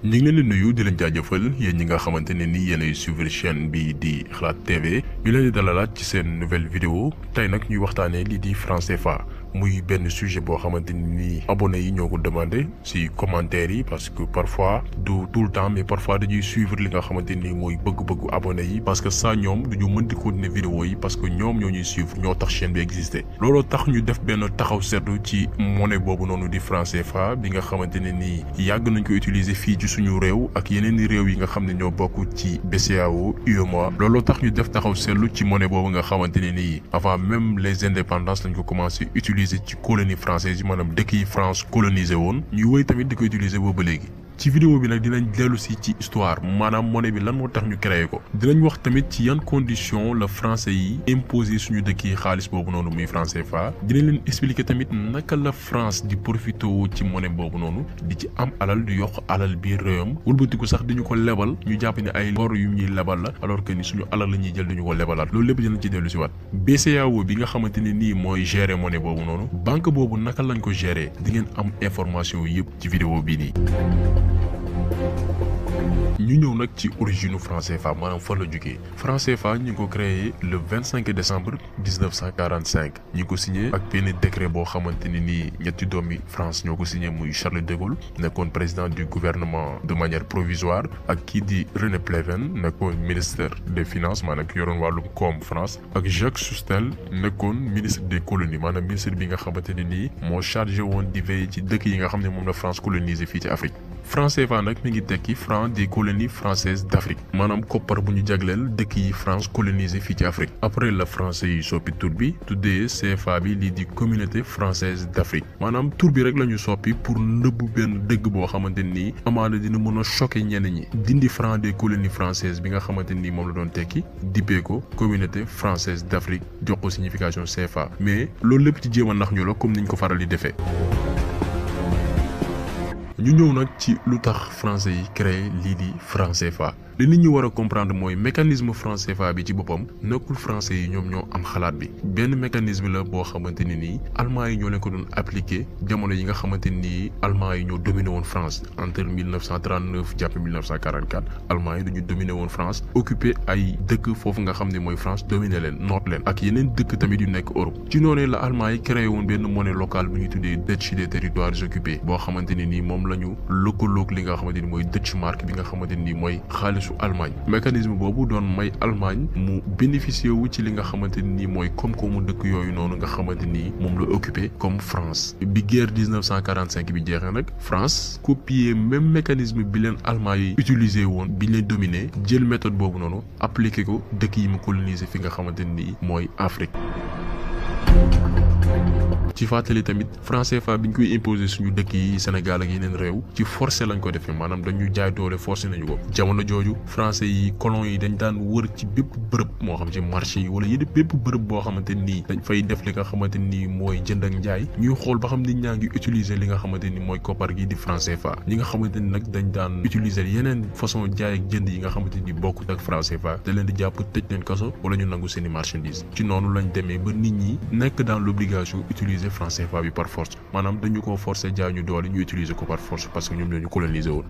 ñu ngi leen di nuyu di leen jaajëfal yéen ñi nga xamante ne ni yéenay suivre chaîne bi di Xalaat TV ñu leen di dalalaat ci seen nouvelle vidéo tey nag ñuy waxtaanee lii di franc CFA muy benn sujet boo xamante ni abonné yi ñoo ko demandé si commentaire yi parce que parfois du tout le temps mais parfois dañuy suivre li nga xamante ni mooy bëgg-bëggu abonné yi parce que ça ñoom duñu mën di continuer vidéo yi parce que ñoom ñoo ñuy suivre ñoo tax chaîne bi existé looloo tax ñu def benn taxaw seetlu ci monnaie boobu noonu di franc CFA bi nga xamante ne nii yàgg nañ ko utiliser fii ci suñu réew ak yeneen i réew yi nga xam ne ñoo bokk ci BCEAO UEMOA looloo tax ñu def taxaw seetlu ci monnaie boobu nga xamante ne nii avant même les indépendances lañ ko commencé utiliser ci colonie française yi maanaam dëkk yi France colonisé woon ñuy woy tamit di ko utiliser boobu ba léegi. ci vidéo bi nag dinañ dellu si ci histoire maanaam monnaie bi lan moo tax ñu créé ko dinañ wax tamit ci yan condition la français yi imposé suñu dëkk yi xaalis boobu noonu muy franc CFA dinañ leen expliquer tamit naka la France di profité ci monnaie boobu noonu di ci am alal di yokk alal biir réewam wëlbatiku sax diñu ko lebal ñu jàpp ne ay bor yu ñuy lebal la alors que ni suñu alal la ñuy jël diñu ko lebalaat loolu lépp dinañ ci dellu si waat BCEAO bi nga xamante ne nii mooy gérer monnaie boobu noonu banque boobu naka lañ ko gérer di ngeen am information yëpp ci vidéo bii nii. ñu ñëw nag ci origine franc CFA maanaam fan la jógee franc CFA ñu ngi ko créé le 25 décembre 1945 ñu ngi ko signé ak benn décret boo xamante ni nii ñetti doomi France ñoo ko signé muy Charles de Gaulle nekkoon président du gouvernement de manière provisoire ak kii di René Pleven nekkoon ministre des finances maanaam ki yoroon wàllum koom France ak Jacques Chustel nekkoon ministre des colonies maanaam ministre bi nga xamante ne nii moo chargé woon di veiller ci dëkk yi nga xam ne moom la France colonisé fii ci Afrique. franc CFA nag mi ngi tekki franc des colonies françaises d'Afrique maanaam koppar bu ñu jagleel dëkk yi France colonisé fii ci Afrique après la français yi soppi tur bi tuddee CFA bi lii di communauté française d'Afrique maanaam tur bi rek la ñu soppi pour nëbbu benn dëgg boo xamante nii amaana dina mën a choqué ñenn ñi dindi franc des colonies françaises bi nga xamante nii moom la doon tekki dippee ko communauté française d'Afrique jox ko signification CFA mais loolu lépp ci jéem a nax ñu la comme niñ ko faral di defee. ñu ñëw nag ci lu tax français yi créé lii di franc CFA li nit ñi war a comprendre mooy mécanisme franc CFA bi ci boppam nekkul français yi ñoom ñoo am xalaat bi benn mécanisme la boo xamante ne nii allemand yi ñoo leen ko doon appliqué jamono yi nga xamante nii allemand yi ñoo dominé woon France entre 1939 jàpp 1944 allemand yi dañu dominé woon France occupé ay dëkk foofu nga xam ne mooy France dominé leen noot leen ak yeneen dëkk tamit yu nekk Europe ci noonu la allemand yi créé woon benn monnaie locale bu ñuy tuddee Dutch des territoires occupés boo xamante ne nii moom la ñu lëkkaloog li nga xamante ni mooy Dutch mark bi nga xamante ni mooy xaalisu Allemagne mécanisme boobu doon may Allemagne mu bénéficier wu ci li nga xamante ni mooy koom-koomu dëkk yooyu noonu nga xamante ni moom la occupé comme France bi guerre 1945 bi jeexee nag France copier même mécanisme bi leen Allemagne yi utilisé woon bi leen dominé jël méthode boobu noonu appliqué ko dëkk yi mu colonisé fi nga xamante ni mooy Afrique. ci fàttali tamit franc CFA bi ñu koy imposer suñu dëkk yi Sénégal ak yeneen réew ci forcé lañ ko defee maanaam dañu jaay doole forcé nañu ko jamono jooju français yi colon yi dañ daan wër ci bépp bërëb moo xam ci marché yi wala yeneen bépp bërëb boo xamante nii dañ fay def li nga xamante nii mooy jënd ak njaay ñuy xool ba xam nit ñaa ngi utiliser li nga xamante ni mooy koppar gi di franc CFA ñi nga xamante ni nag dañ daan utiliser yeneen façon jaay ak jënd yi nga xamante ni bokkut ak franc CFA da leen di jàpp tëj leen kaso wala ñu nangu seeni marchandise ci noonu lañ demee ba nit ñi nekk dans l'obligation utiliser franc CFA bi par force maanaam dañu ko forcer jaay ñu doole ñu utiliser ko par force parce que ñoom ñoo ñu coloniser woon.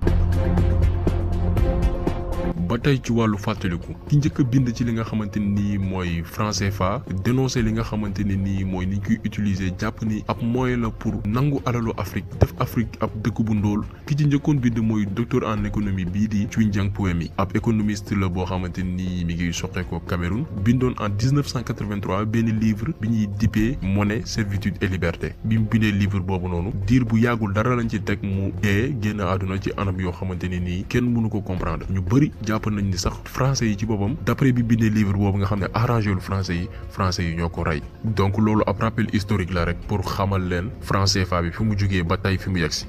ba tey ci wàllu fàttaliku ki njëkk a bind ci li nga xamante ni mooy franc CFA dénoncer li nga xamante ne nii mooy ni ñu koy utiliser jàpp ni ab moyen la pour nangu alalu Afrique def Afrique ab dëkk bu ndóol ki ci njëkkoon bind mooy docteur en économie bii di Chouindiang Poemi ab économiste la boo xamante ni mi ngi soqeekoo Cameroun bindoon en 1983 benn livre bi ñuy dippee monnaie servitude et liberté bi mu bindee livre boobu noonu diir bu yàggul dara lañ ci teg mu dee génn àdduna ci anam yoo xamante ne nii kenn mënu ko comprendre ñu bëri jàpp nañ ni sax français yi ci boppam d'après bi bindee livre boobu nga xam ne arrangé wul français yi ñoo ko rey donc loolu ab rappel historique la rek pour xamal leen franc CFA bi fi mu jógee ba tey fi mu yegsi.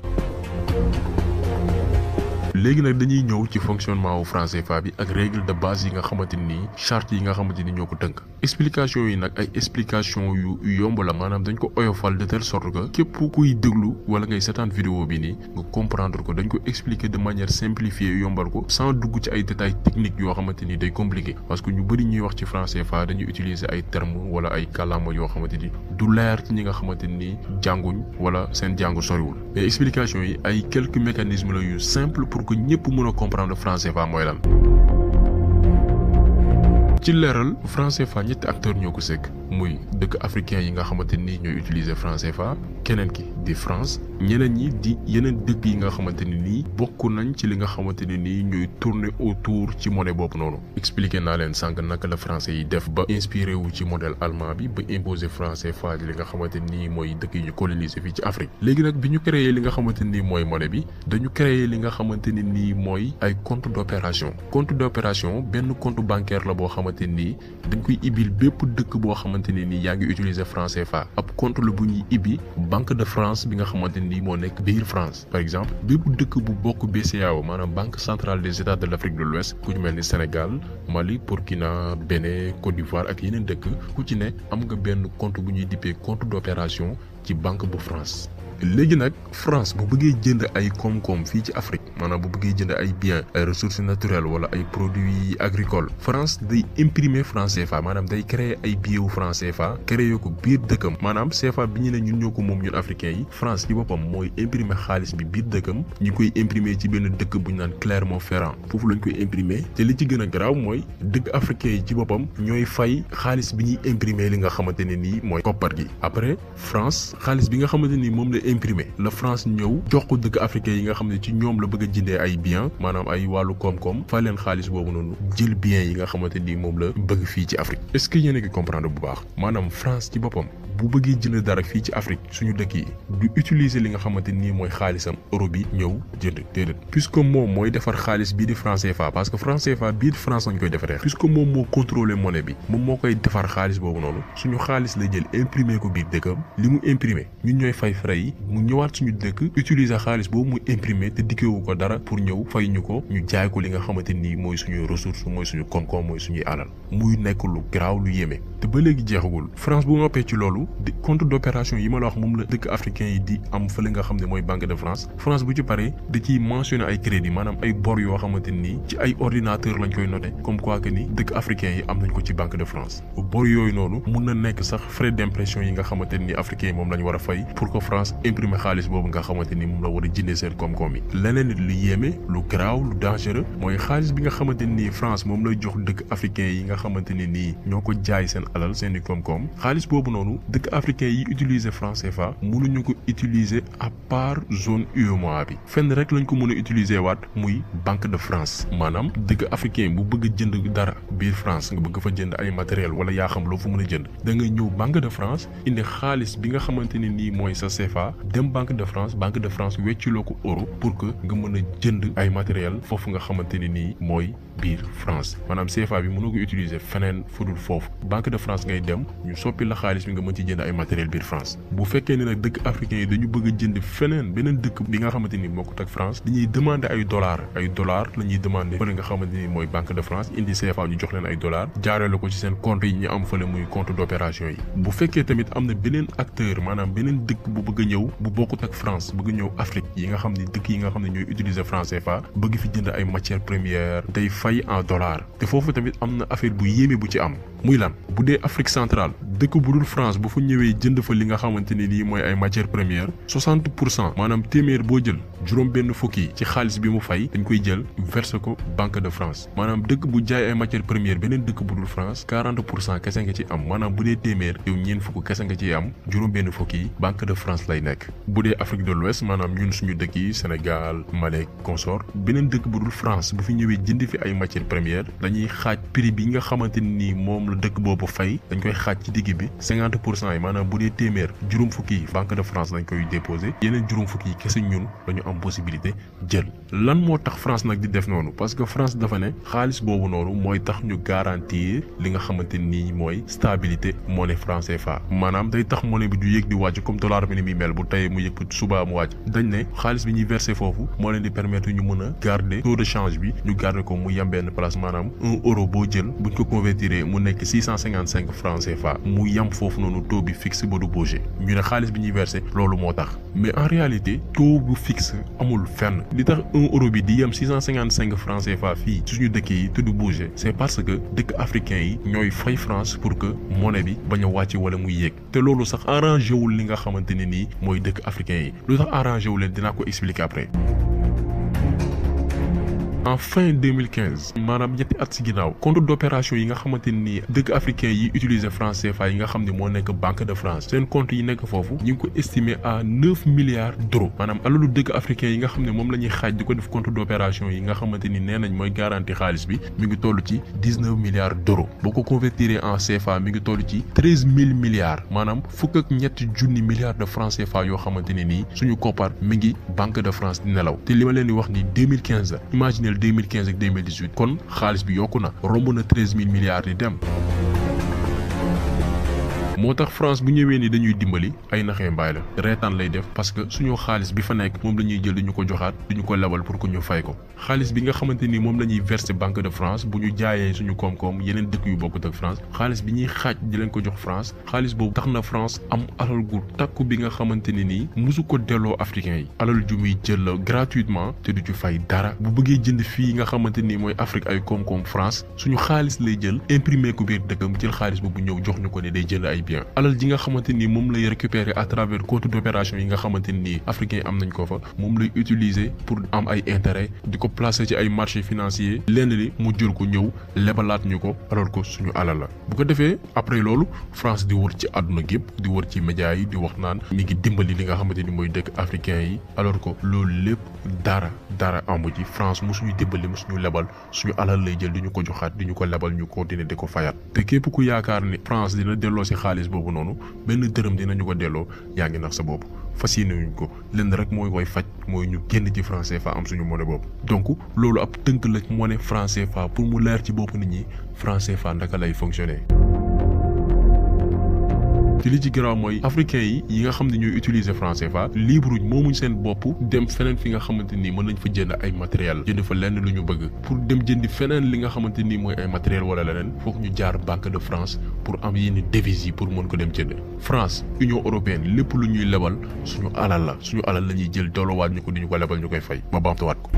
léegi nag dañuy ñëw ci fonctionnement wu franc CFA bi ak règle de base yi nga xamante ni charte yi nga xamante ni ñoo ko tënk explication yi nag ay explication yu yomb la maanaam dañ ko oyofal de telle sorte que képp kuy déglu wala ngay seetaan vidéo bi nii nga comprendre ko dañ ko expliquer de manière simplifiée yombal ko sans dugg ci ay détails techniques yoo xamante ni day compliqué parce que ñu bëri ñuy wax ci franc CFA dañuy utiliser ay termes wala ay kàllaama yoo xamante ni du leer ci ñi nga xamante ni jànguñ wala seen jàngu soriwul mais explication yi ay quelques mécanismes la yu simple pour pour que ñëpp mën a comprendre franc CFA mooy lan. ci leeral franc CFA ñetti acteur ñoo ko sekk muy dëkk africain yi nga xamante ni ñooy utiliser franc CFA keneen ki di France ñeneen ñi di yeneen dëkk yi nga xamante ni nii bokk nañ ci li nga xamante ni nii ñooy tourner autour ci monnaie boobu noonu. expliqué naa leen sànq naka la français yi def ba inspiré wu ci modèle allemand bi ba imposer franc CFA li nga xamante ni mooy dëkk yi ñu coloniser fii ci Afrique. léegi nag bi ñu créé li nga xamante ni mooy monnaie bi dañu créé li nga xamante ni nii mooy ay compte d'opération. compte d'opération benn compte bancaire la boo xamante ni dañ koy ibil bépp dëkk boo xamante ne ni yaa ngi utiliser franc CFA ab compte la bu ñuy ibbi Banque de France bi nga xamante ni moo nekk biir France. par exemple bépp dëkk bu bokk BCEAO maanaam Banque centrale des États de l'Afrique de l'Ouest ku ci mel ni Sénégal Mali Burkina Bénin Côte d'Ivoire ak yeneen dëkk ku ci ne am nga benn compte bu ñuy dippee compte d'opération ci banque bu France. léegi nag France bu bëggee jënd ay koom-koom fii ci Afrique maanaam bu bëggee jënd ay biens ay ressources naturelles wala ay produits agricoles France day imprimer franc CFA maanaam day créer ay billets wu franc CFA créer ko biir dëkkam maanaam CFA bi ñu ne ñun ñoo ko moom ñun africains yi France ci boppam mooy imprimer xaalis bi biir dëkkam ñu koy imprimer ci benn dëkk bu ñu naan Clermont-Ferrand foofu lañ koy imprimer te li ci gën a garaaw mooy dëkk africains yi ci boppam ñooy fay xaalis bi ñuy imprimer li nga xamante ne nii mooy koppar gi après France xaalis bi nga xamante ni moom la imprimé la France ñëw jox ko dëkk africain yi nga xam ne ci ñoom la bëgg a jëndee ay biens maanaam ay wàllu koom-koom fay leen xaalis boobu noonu jël biens yi nga xamante ni moom la bëgg fii ci Afrique. est-ce que yéen a ngi comprendre bu baax maanaam France ci boppam bu bëggee jënd dara fii ci Afrique suñu dëkk yi du utiliser li nga xamante ni mooy xaalisam euro bi ñëw jënd déedéet puisque moom mooy defar xaalis bii di franc CFA parce que franc CFA bii di France lañ koy defaree puisque moom moo contrôler monnaie bi moom moo koy defar xaalis boobu noonu suñu xaalis la jël imprimer ko biir dëkkam li mu imprimer ñun ñooy fay frais yi mu ñëwaat suñu dëkk utiliser xaalis boobu muy imprimer te dikkeewu ko dara pour ñëw fay ñu ko ñu jaay ko li nga xamante ni mooy suñu ressource mooy suñu koom-koom mooy suñuy alal muy nekk lu garaaw lu yéeme te ba léegi jeexagul France bu noppee ci loolu di compte d'opération yi ma la wax moom la dëkk africain yi di am fële nga xam ne mooy Banque de France France bu ci paree da ciy mentionné ay crédit maanaam ay bor yoo xamante ni ci ay ordinateur lañ koy noté comme quoi que ni dëkk africain yi am nañ ko ci Banque de France bor yooyu noonu mun na nekk sax frais d'impression yi nga xamante ni africain yi moom lañ war a fay pour que France imprimer xaalis boobu nga xamante ni moom la war a jëndee seen koom-koom yi leneen nit lu yéeme lu garaaw lu dangereux mooy xaalis bi nga xamante ni France moom lay jox dëkk africain yi nga xamante ne nii ñoo ko jaay seen alal seen i koom-koom xaalis boobu noonu dëkk africain yi utiliser franc CFA mënuñu ko utiliser à part zone UEMOA bi fenn rek lañ ko mën a utiliser waat muy Banque de France maanaam dëkk africain bu bëgg a jënd dara biir France nga bëgg fa jënd ay matériel wala yaa xam loo fa mën a jënd da ngay ñëw Banque de France indi xaalis bi nga xamante ne nii mooy sa CFA dem Banque de France wecciloo ko euro pour que nga mën a jënd ay matériel foofu nga xamante ne nii mooy biir France maanaam CFA bi mënoo ko utiliser feneen fudul foofu Banque de France ngay dem ñu soppi la xaalis bi nga mën ci jënd ay matériel biir France bu fekkee ne nag dëkk africain yi dañu bëgg a jënd feneen beneen dëkk bi nga xamante ni bokkut ak France dañuy demander ay dollars la ñuy demander fële nga xamante ni mooy Banque de France indi CFA ñu jox leen ay dollars jaaree la ko ci seen compte yi ñu am fële muy compte d'opération yi bu fekkee tamit am na beneen acteur maanaam beneen dëkk bu bëgg a ñëw bu bokkut ak France bëgg ñëw Afrique yi nga xam ne dëkk yi nga xam ne ñooy utiliser franc CFA bëgg fi jënd ay matières premières day fay en dollars te foofu tamit am na affaire bu yéeme bu ci am muy lan bu dee Afrique centrale dëkk bu dul France bu fa ñëwee jënd fa li nga xamante ne nii mooy ay matières premières 60% maanaam téeméer boo jël juróom benn fukki ci xaalis bi mu fay dañ koy jël verse ko Banque de France maanaam dëkk bu jaay ay matières premières beneen dëkk bu dul France 40% kese nga ci am maanaam bu dee téeméer yow ñeen fukk kese nga ciy am juróom benn fukki Banque de France lay nekk bu dee Afrique de l'Ouest maanaam ñun suñu dëkk yi Sénégal Mali consort beneen dëkk bu dul France bu fi ñëwee jënd fi ay matières premières dañuy xaaj prix bi nga xamante ni moom la dëkk boobu fay dañ koy xaaj ci digg bi 50% yi maanaam bu dee téeméer juróom fukki yi Banque de France dañ koy déposé yeneen juróom fukki yi kese ñun dañu am possibilité jël lan moo tax France nag di def noonu parce que France dafa ne xaalis boobu noonu mooy tax ñu garantir li nga xamante ni mooy stabilité monnaie franc CFA maanaam day tax monnaie bi du yéeg di wàcc comme dollar bi ni muy mel bu tey mu yëg suba mu wàcc dañ ne xaalis bi ñuy versé foofu moo leen di permettre ñu mën a garder taux de change bi ñu garder ko mu yem benn place maanaam 1 euro boo jël buñ ko convertiré mu nekk 655 francs CFA mu yem foofu noonu taux bi fixe ba du bouger ñu ne xaalis bi ñuy versé loolu moo tax mais en réalité taux bu fixe amul fenn li tax 1 euro bi di yem 655 francs CFA fii suñu dëkk yi te du bouger c'est parce que dëkk africain yi ñooy fay France pour que monnaie bi bañ a wàcc wala muy yéeg te loolu sax arrangé wul li nga xamante ne nii mooy dëkk africain yi lu tax arrangé wu leen dinaa ko expliquer après. en fin 2015 maanaam ñetti at si ginnaaw compte d'opération yi nga xamante ni dëkk africain yi utiliser franc CFA yi nga xam ne moo nekk Banque de France seen compte yi nekk foofu ñu ngi ko estimé à 9 milliards d'euros maanaam alalu dëkk africain yi nga xam ne moom la ñuy xaaj di ko def compte d'opération yi nga xamante ni nee nañ mooy garantie xaalis bi mi ngi toll ci 19 milliards d'euros boo ko convertir en CFA mi ngi toll ci 13 000 milliards maanaam fukk ak ñetti junni milliards de francs CFA yoo xamante ne nii suñu koppar mi ngi Banque de France di nelaw te li ma leen di wax ni 2015 la imaginez 2015 ak 2018 kon xaalis bi yokku na romb na 13 000 milliards di dem. moo tax France bu ñëwee ni dañuy dimbali ay naxee mbaay la reetaan lay def parce que suñu xaalis bi fa nekk moom la ñuy jël duñu ko joxaat duñu ko lebal pour que ñu fay ko xaalis bi nga xamante ni moom la ñuy verser Banque de France bu ñu jaayee suñu koom-koom yeneen dëkk yu bokkut ak France xaalis bi ñuy xaaj di leen ko jox France xaalis boobu tax na France am alal gu takku bi nga xamante ne nii musu ko delloo africain yi alal ju muy jël la gratuitement te du ci fay dara bu bëggee jënd fii nga xamante ni mooy Afrique ay koom-koom France suñu xaalis lay jël imprimer ko biir dëkkam jël xaalis boobu ñëw jox ñu ko ne day jënd ay bien alal ji nga xamante ni moom lay récupérer à travers compte d'opération yi nga xamante ni africain am nañ ko fa moom lay utiliser pour am ay intérêt di ko placer ci ay marché financier lenn li mu jël ko ñëw lebalaat ñu ko alors que suñu alal la bu ko defee après loolu France di wër ci àdduna gépp di wër ci médias yi di wax naan mi ngi dimbali li nga xamante ni mooy dëkk africain yi alors que loolu lépp dara amu ci France mosuñu dimbali mosuñu lebal suñu alal lay jël di ñu ko joxaat di ñu ko lebal ñu continuer di ko fayaat te képp ku yaakaar ni France dina delloo si xaalis boobu noonu benn dërëm dinañu ko delloo yaa ngi nax sa bopp fas yéene wuñ ko lenn rek mooy koy faj mooy ñu génn ci franc CFA am suñu monnaie boobu donc loolu ab tënk la monnaie franc CFA pour mu leer ci bopp nit ñi franc CFA ndaka lay fonctionner. te li ci garaaw mooy africain yi nga xam ne ñooy utiliser franc CFA libre moomuñ seen bopp dem feneen fi nga xamante ni mën nañ fa jënd ay matériel jënd fa lenn lu ñu bëgg pour dem jëndi feneen li nga xamante ni mooy ay matériel wala leneen foog ñu jaar Banque de France pour am yenn devises yi pour mën ko dem jënd France Union européenne lépp lu ñuy lebal suñu alal la ñuy jël doolowaat ñu ko di ñu ko lebal ñu koy fay ma baamtuwaat ko.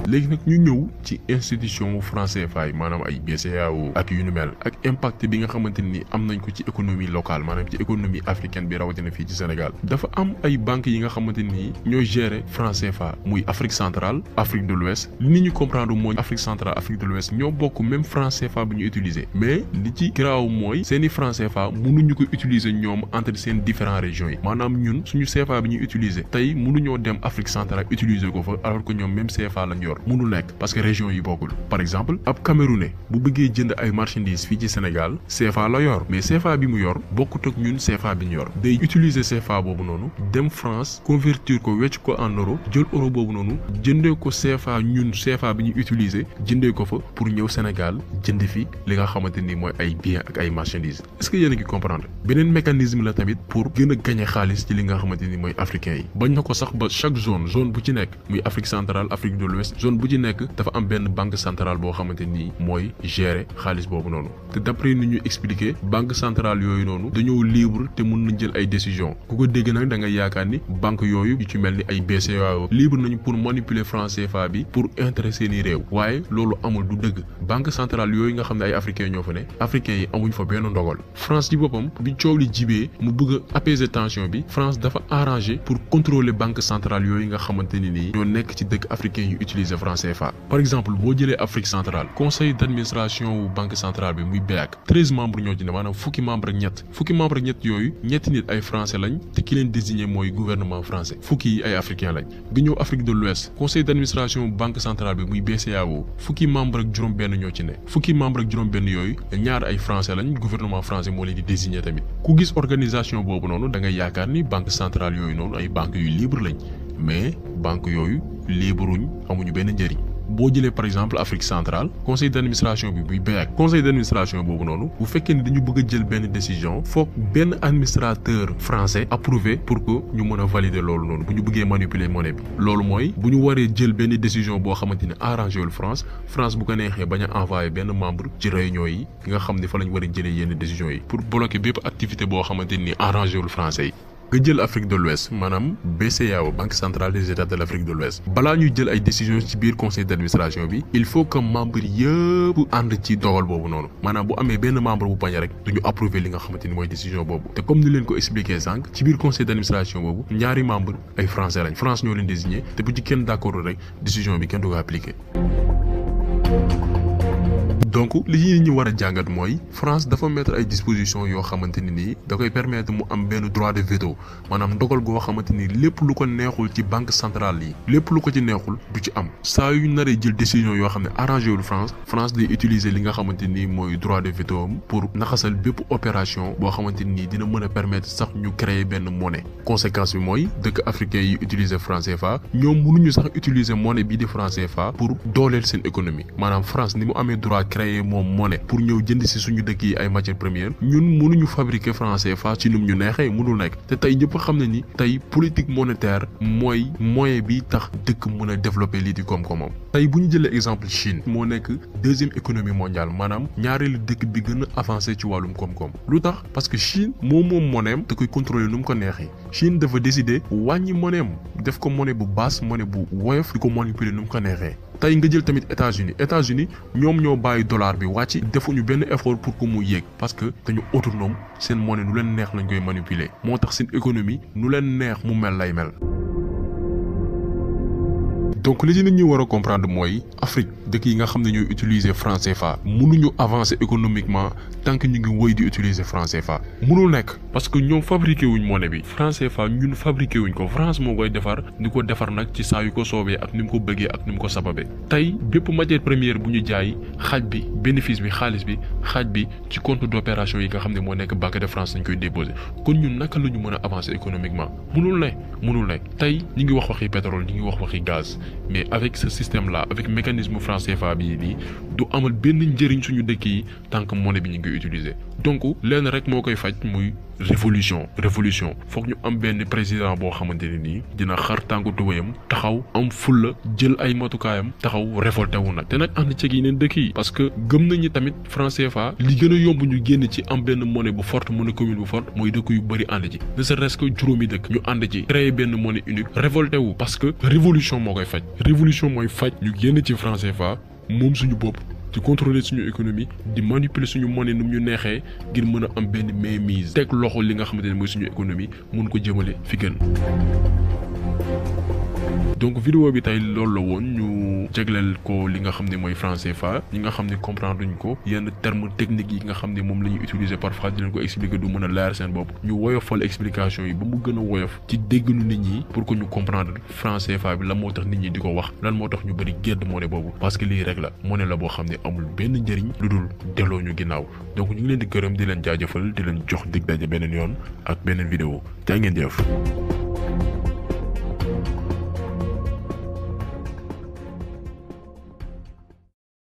léegi nag ñu ñëw ci institution franc CFA yi maanaam ay BCEAO ak yu nu mel ak impact bi nga xamante ni am nañ ko ci économie locale maanaam ci économie africaine bi rawatina fii ci Sénégal dafa am ay banques yi nga xamante ni ñooy gérer franc CFA muy Afrique centrale Afrique de l'Ouest li ñu comprendre mooy Afrique centrale Afrique de l'Ouest ñoo bokk même franc CFA bi ñu utiliser mais li ci garaaw mooy seeni franc CFA mënuñu ko utiliser ñoom entre seen différentes régions yi maanaam ñun suñu CFA bi ñuy utiliser tey mënuñoo dem Afrique centrale utiliser ko fa alors que ñoom même CFA lañ yor mënul nekk parce que région yi bokkul par exemple ab Camerounais bu bëggee jënd ay marchandises fii ci Sénégal CFA la yor mais CFA bi mu yor bokkut ak ñun CFA bi ñu yor day utiliser CFA boobu noonu dem France convertir ko wecc ko en euro jël euro boobu noonu jëndee ko CFA ñun CFA bi ñu utiliser jëndee ko fa pour ñëw Sénégal jënd fi li nga xamante ni mooy ay biens ak ay marchandises est-ce que yéen a ngi comprendre beneen mécanisme la tamit pour gën a gagner xaalis ci li nga xamante ni mooy africain yi bañ na ko sax ba chaque zone bu ci nekk muy Afrique centrale Afrique de l'Ouest zone bu ci nekk dafa am benn banque centrale boo xamante ni mooy gérer xaalis boobu noonu te d'après ni ñu expliquer banque centrale yooyu noonu dañoo libre te mun nañ jël ay décisions ku ko dégg nag da nga yaakaar ni banque yooyu yu ci mel ni ay BCEAO libre nañu pour manipuler franc CFA bi pour intérêt seeni réew waaye loolu amul du dëgg banque centrale yooyu nga xam ne ay africains ñoo fa ne africains yi amuñ fa benn ndogal France ci boppam bi coow li jibee mu bëgg a apaiser tension bi France dafa arrangé pour contrôler banque centrale yooyu nga xamante ni nii ñoo nekk ci dëkk africains yu utiliser franc CFA par exemple boo jëlee Afrique centrale conseil d'administration wu banque centrale bi muy BEAC 13 membres ñoo ci ne maanaam fukki membre ak ñett yooyu ñetti nit ay français lañ te ki leen désigné mooy gouvernement français fukki yi ay africain lañ bi ñëw Afrique de l'Ouest conseil d'administration banque centrale bi muy BCEAO fukki membre ak juróom benn ñoo ci ne fukki membre ak juróom benn yooyu ñaar ay français lañ gouvernement français moo leen di désigné tamit ku gis organisation boobu noonu da ngay yaakaar ni banque centrale yooyu noonu ay banques yu libre lañ mais banque yooyu libruñ amuñu benn njëriñ boo jëlee par exemple Afrique centrale conseil d'administration bi buy BEAC conseil d'administration boobu noonu bu fekkee ni dañu bëgg a jël benn décision foog benn administrateur français approuvé pour que ñu mën a valider loolu noonu bu ñu bëggee manipuler monnaie bi loolu mooy bu ñu waree jël benn décision boo xamante ni arrangé wul France bu ko neexee bañ a envoyé benn membre ci réunion yi nga xam ne fa lañ war a jëlee yenn décisions yi pour bloquer bépp activité boo xamante ni arrangé wul français yi nga jël Afrique de l'Ouest maanaam BCEAO Banque centrale des États de l'Afrique de l'Ouest balaa ñuy jël ay décisions ci biir conseil d'administration bi il faut que membre yëpp ànd ci dogal boobu noonu maanaam bu amee benn membre bu bañ rek duñu approuver li nga xamante ni mooy décision boobu te comme ni leen ko expliqué sànq ci biir conseil d'administration boobu ñaari membre ay français lañ France ñoo leen désigné te bu ci kenn d'accord rek décision bi kenn du ko appliqué. donc li ñu war a jàngat mooy France dafa mettre ay dispositions yoo xamante ni nii da koy permettre mu am benn droit de veto maanaam ndogal goo xamante ni lépp lu ko neexul ci banque centrale yi lépp lu ko ci neexul du ci am saa yu naree jël décision yoo xam ne arrangé wul France day utiliser li nga xamante ni mooy droit de veto pour naxasal bépp opération boo xamante ni dina mën a permettre sax ñu créer benn monnaie. conséquence bi mooy dëkk africain yi utiliser franc CFA ñoom mënuñu sax utiliser monnaie bii di franc CFA pour dooleel seen économie maanaam France ni mu amee droit créer moom monnaie pour ñëw jënd ci suñu dëkk yi ay matières premières ñun mënuñu fabriquer franc CFA ci num ñu neexee mënul nekk te tey ñëpp xam na ni tey politique monétaire mooy moyen bi tax dëkk mën a développer lii di koom-koomam. tey bu ñu jëlee exemple Chine moo nekk deuxième économie mondiale maanaam ñaareelu dëkk bi gën a avancé ci wàllum koom-koom lu tax parce que Chine moom monnaie da koy contrôler nu mu ko neexee Chine dafa décider wàññi monnaie def ko monnaie bu basse monnaie bu woyof di ko manipuler nu mu ko neexee. tey nga jël tamit États-Unis ñoom ñoo bàyyi dollar bi wàcc defuñu benn effort pour que mu yéeg parce que dañu autonome seen monnaie nu leen neex lañ koy manipuler moo tax seen économie nu leen neex mu mel lay mel. donc li ci nit ñi war a comprendre mooy Afrique dëkk yi nga xam ne ñooy utiliser franc CFA mënuñu avancer économiquement tant que ñu ngi woy di utiliser franc CFA mënul nekk parce que ñoom fabriqué wuñ monnaie bi franc CFA ñun fabriqué wuñ ko France moo koy defar ni ko defar nag ci saa yu ko soobee ak ni mu ko bëggee ak ni mu ko sababee tey bépp matière première bu ñu jaay xaaj bi bénéfice bi xaalis bi xaaj bi ci compte d'opération yi nga xam ne moo nekk Banque de France lañ koy déposer kon ñun naka la ñu mën a avancer économiquement mënul ne tey ñi ngi wax waxi pétrole ñi ngi wax waxi gaz mais avec ce système là avec mécanisme franc CFA bii nii du amal benn njëriñ suñu dëkk yi tant que monnaie bi ñu ngi utiliser donc lenn rek moo koy faj muy révolution foog ñu am benn président boo xamante ne nii dina xar tànku tubayam taxaw am fulla jël ay matukaayam taxaw révolté wu nag te nag ànd ceeg yeneen dëkk yi parce que gëm nañu tamit franc CFA li gën a yomb ñu génn ci am benn monnaie bu forte monnaie commune bu forte mooy dëkk yu bëri ànd ci ne serait-ce que juróomi dëkk ñu ànd ci créer benn monnaie unique révolté wu parce que révolution moo koy faj révolution mooy faj ñu génn ci franc CFA moom suñu bopp di contrôler suñu économie di manipuler suñu monnaie nu ñu neexee ngir mën a am benn mainmise teg loxo li nga xamante ne mooy suñu économie mun ko jëmale fi gën. donc vidéo bi tey loolu la woon ñu jégleel ko li nga xam ne mooy franc CFA ñi nga xam ne comprendre duñ ko yenn termes techniques yi nga xam ne moom la ñuy utiliser parfois di leen ko expliquer du mën a leer seen bopp ñu woyofal explication yi ba mu gën a woyof ci déggnu nit ñi pour que ñu comprendre franc CFA bi lan moo tax nit ñi di ko wax lan moo tax ñu bëri gedd monnaie boobu parce que lii rek la monnaie la boo xam ne amul benn njëriñ lu dul delloo ñu ginnaaw donc ñu ngi leen di gërëm di leen jaajëfal di leen jox dig daje beneen yoon ak beneen vidéo jaa ngeen jëf